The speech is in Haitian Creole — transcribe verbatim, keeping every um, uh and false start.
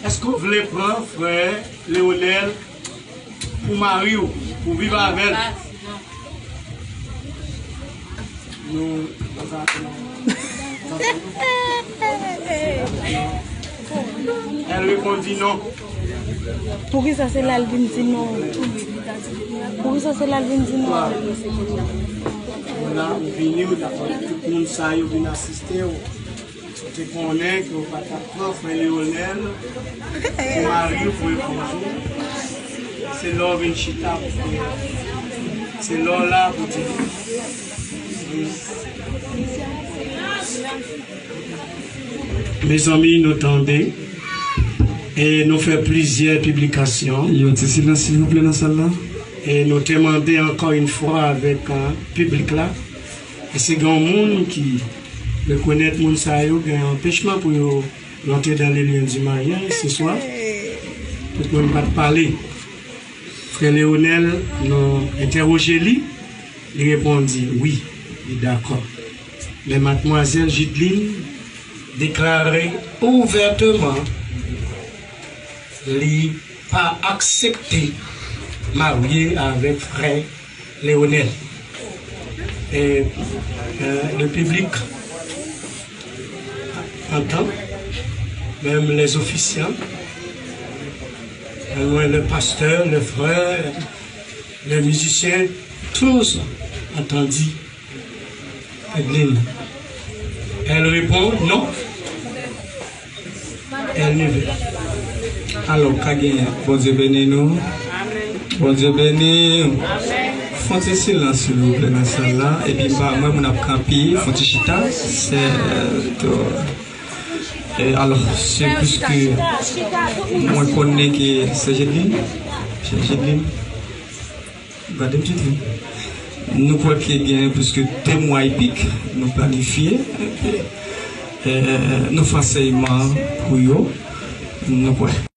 Èske w vle pran frè Leonel pou mari w, pou viv avè l? Nou, elle répondit non. Poukisa se la l vin di non? Poukisa se la l vin di non? Ou la, ou vini, ou dakò tout moun sa yo vin asiste w. Ou te konnen ke w pa t ap pran frè Leonel pou mari w, pou epouz ou. Se lè w vin chita pou fè, se lè w la pou di. Mezanmi, nou tande e nou fè plizyè piblikasyon. Yon ti silans, silvouplè, nan sal la. E nou te mande ankò yon fwa avèk, euh, piblik la. Èske gen yon moun ki rekonèt moun sa yo gen anpechman pou yo rantre dans les liens du mariage ce soir? Tout moun pa t pale. Frè Leonel, nou entèwoje li, li repondi wi, li dakò. Men madmwazèl Jidline deklare ouvèteman li pa aksepte marye avèk frè Leonel. Et, euh, le public entend, même les officiants, euh, le pasteur, le frère, les musiciens, tous ont entendu Adeline. Elle répond non. Elle ne veut. Alò, ka genyen. Bondye beni nou. Bondye beni. Fon ti silans, silvouplè, nan sal la. Epi, m pa, mwen, moun ap kanpe, fon ti chita. Se, euh, to, e, alò, se plis ke mwen konnen ke se Jedlin. Se Jedlin. Gade m chita. Nou kwè ke gen plis ke de mwa e pik, nou planifye, e, nou fè ansèyman pou yo, nou kwè.